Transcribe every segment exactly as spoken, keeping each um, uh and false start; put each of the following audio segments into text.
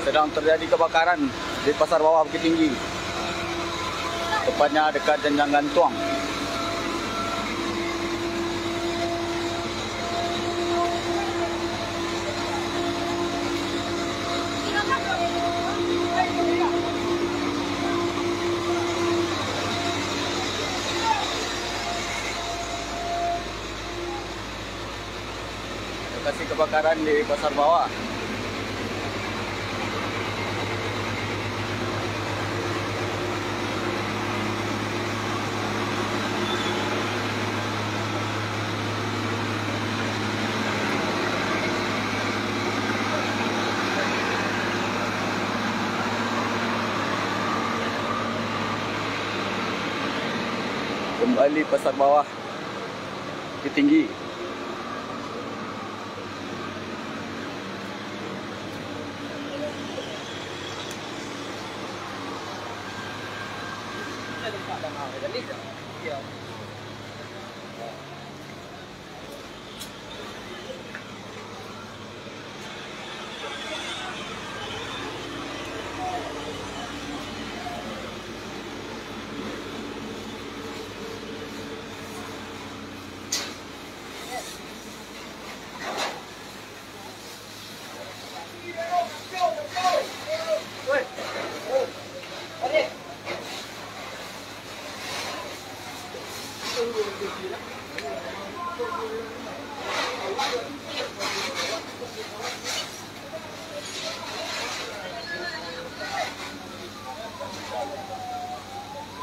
Sedang terjadi kebakaran di Pasar Bawah Bukittinggi, tepatnya dekat Janjang Gantuang. Lokasi kebakaran di Pasar Bawah. Kembali Pasar Bawah Bukittinggi.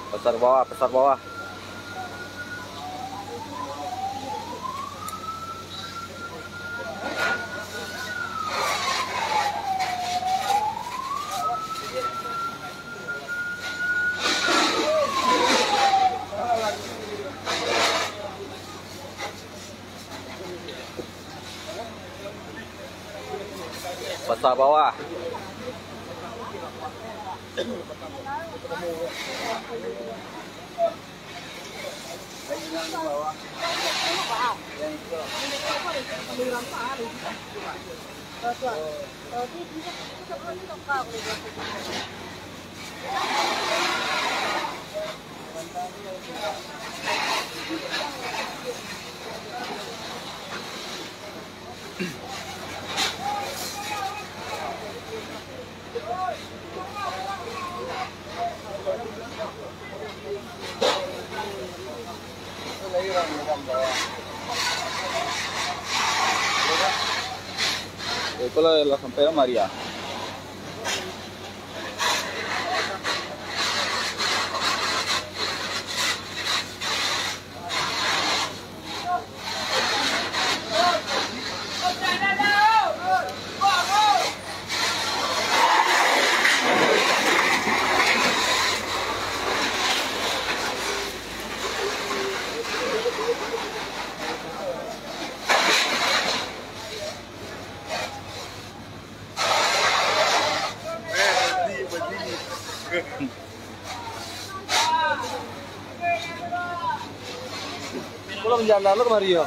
Pasar Bawah, Pasar Bawah. Pasar Bawah. Iko lah, lah sampai lah mari ah. Kalau menjalan lo kemari ya.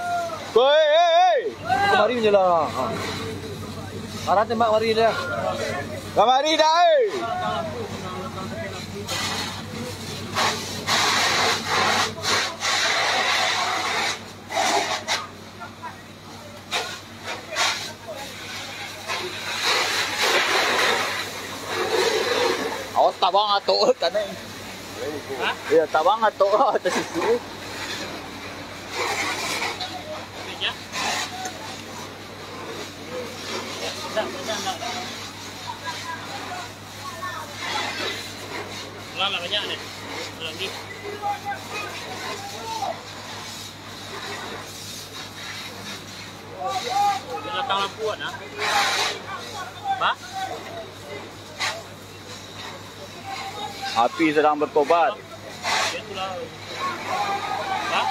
Woi, hei, hei. Kemari menjalan. Ha. Arah tembak kemari dia. Kemari dah, eh. Awas tabang atok tanah. Hah? Iya, tabang atok atas itu. Meja? Enggak, meja enggak. Ulang lah banyak deh. Ulang lagi. Belakang lampu kan, ah? Bah? Api sedang berkobar. Dia tu lah. Bah?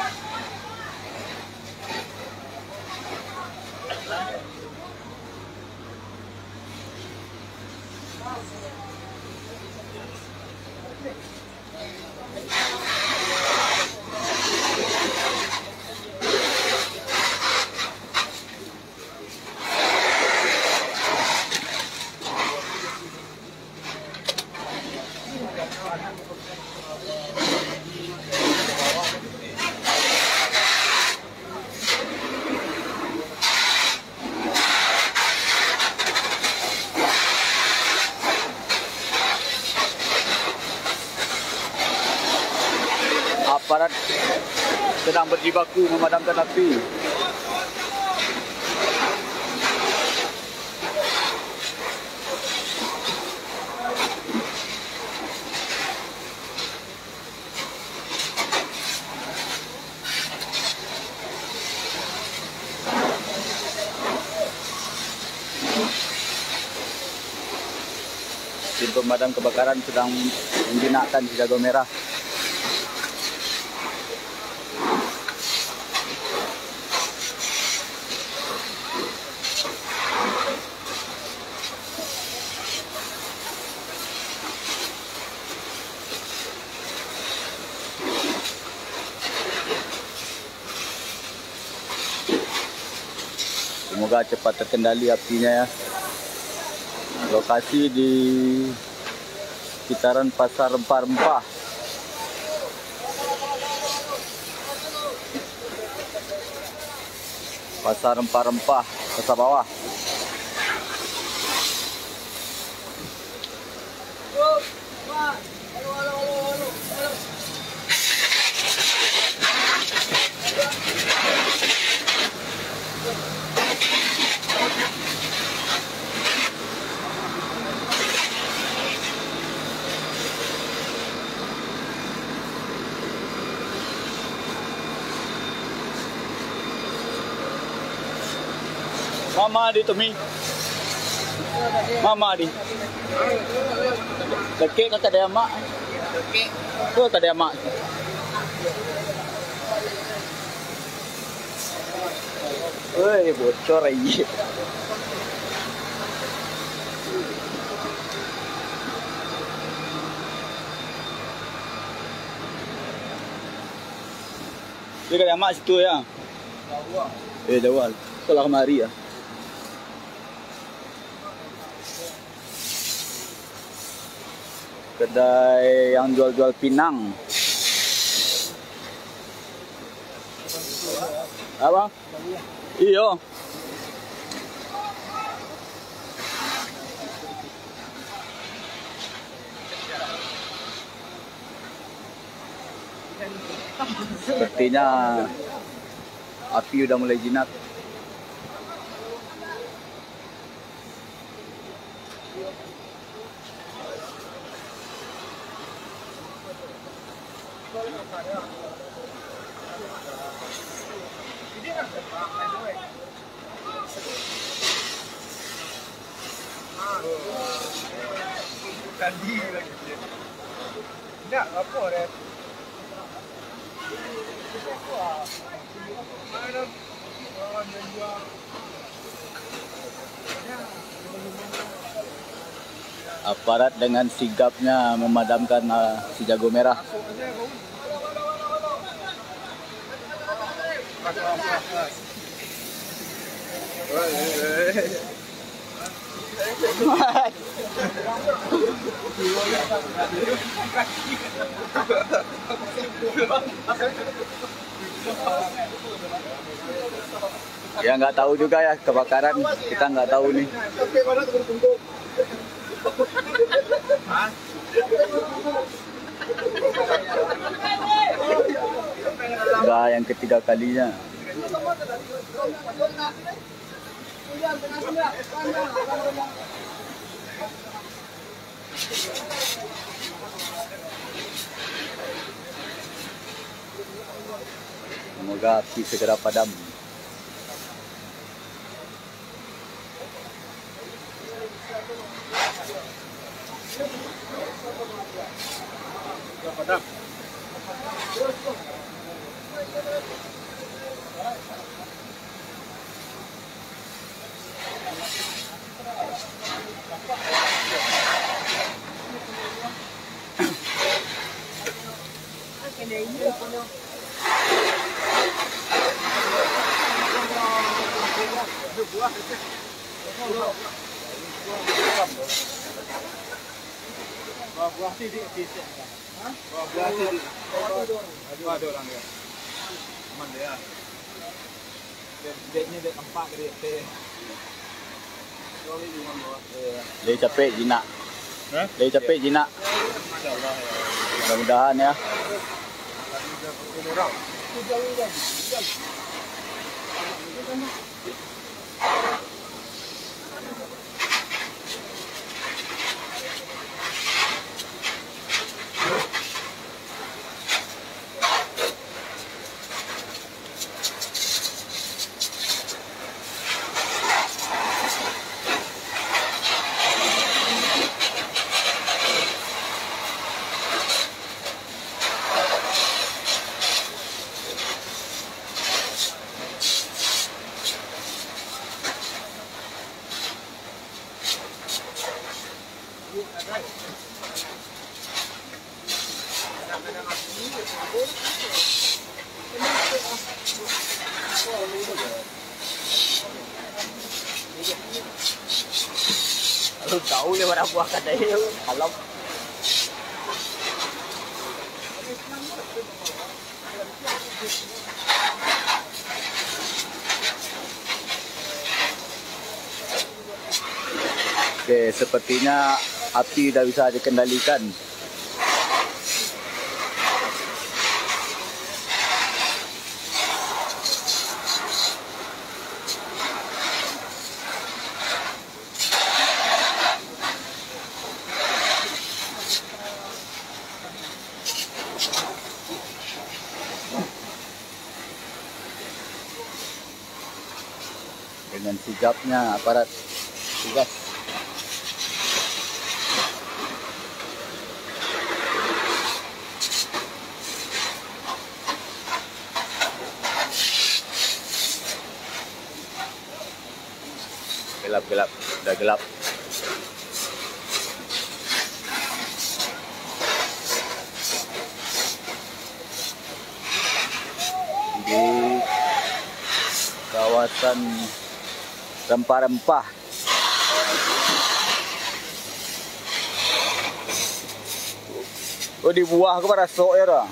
sedang berjibaku memadamkan api. Tim pemadam kebakaran sedang menjinakkan si jago merah. Semoga cepat terkendali apinya, ya. Lokasi di sekitaran Pasar Rempah-Rempah. Pasar Rempah-Rempah, Pasar Bawah. Mama di tu, Mi. Mama di. Dekek ka kadai amak. Tu kadai amak. Oi, bocor aia. Dia kadai amak situ ya. Eh, jauah. Salah kamari ya. Kedai yang jual-jual pinang. Apa? Iyo. Sepertinya api udah mulai jinak. Tadi lagi. Indak, apo, Ren? Aparat dengan sigapnya memadamkan, ah, si jago merah. Ya, nggak tahu juga ya, kebakaran, kita nggak tahu nih. Udah yang ketiga kalinya. Semoga api segera padam. Buah-buah sih di, di, di. Hah? Buah-buah sih di. Aduh, ada orang dia. Aman dia. Dia, dia ni dia tempat dia, dia. Dia capek jinak. Hah? Dia capek jinak. Insyaallah ya. Mudah-mudahan ya. Lagi dia pukul orang. Kalau tahu dia berapa buah kadai tu, kalau Oke, sepertinya api udah bisa dikendalikan. Dengan sigapnya aparat tugas. Gelap, gelap. Udah gelap. Di kawasan rempah-rempah. Oh, di buah ko barasok yo tu.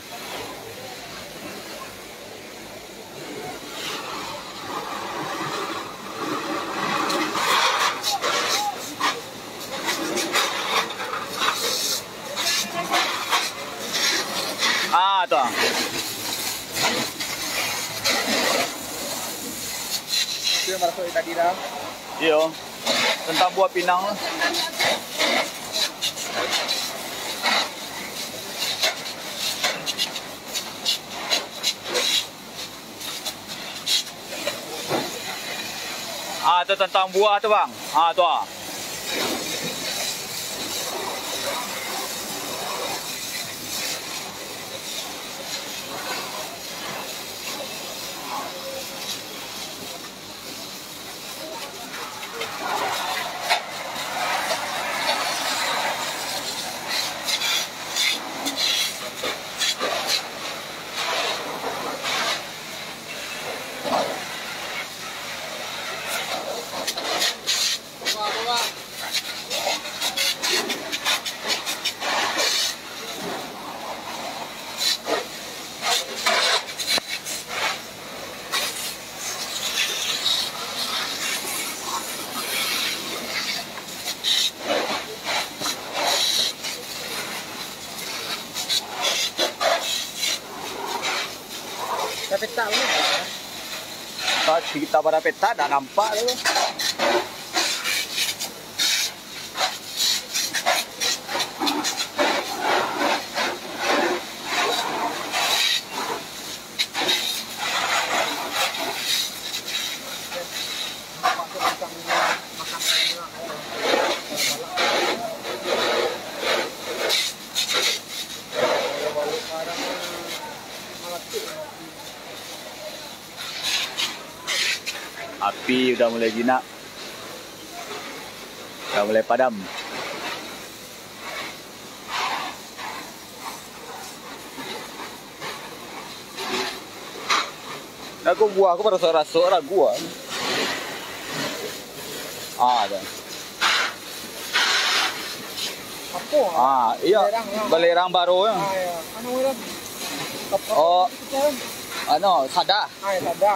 Ah, tu. Itu yang masuk tadi dah. Iyo. Tantang buah pinang. Ah, tu tantang buah tu, Bang. Ah, tu ah. Tapi tak boleh. Tak, kita pada peta dak nampak tu. Api udah mulai jinak. Udah mulai padam. Nah, kok buah aku barasok-rasok ragu ah. Ah, ada. Apo? Ah, iya. Balerang lah. Balerang baru ya. Ah, iya. Anu, Ran. Apo Oh. itu, Ran? Anu, sada. Ah, iya, sada.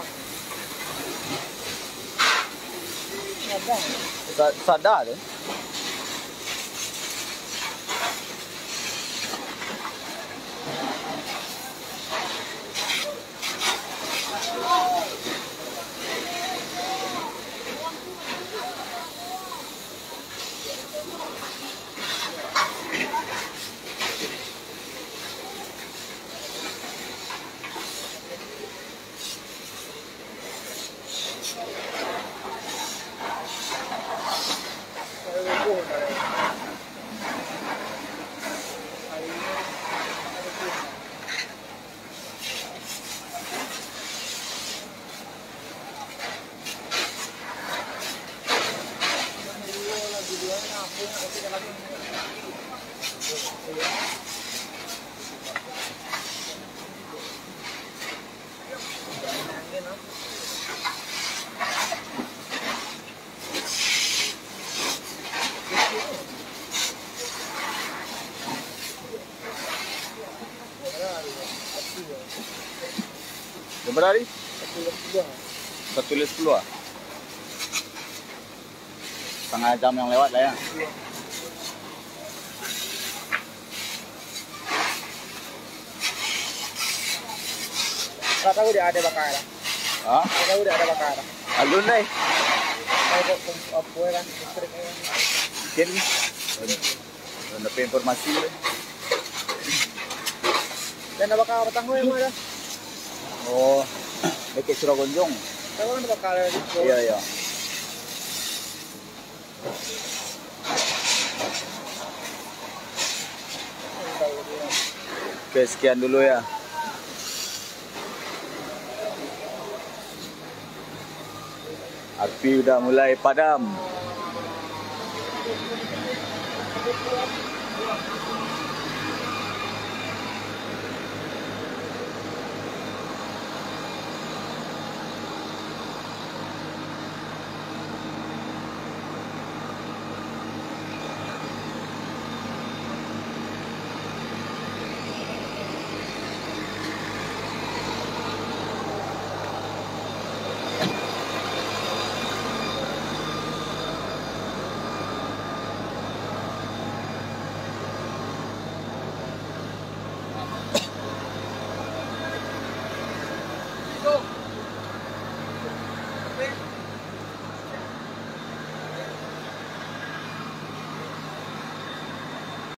Sada. Sa-, sada tu. Jam bara tadi? Satu lewat sapuluah. Satu lewat sapuluah, ah? Satangah jam nan lewat lah, yo. Ndak tahu dek ado baka lah. Ha? Ndak tahu dek ado baka lah. Alun, deh. Tahu kok, apo kan, listrik kan. Mungkin. Alun dapek informasi, deh. Jan baka patang ko, yang ado. Oh, dakek Surau Gonjong. Tahu kan baka lah. Iyo, iyo. Oke, sekian dulu, yo. Api udah mulai padam.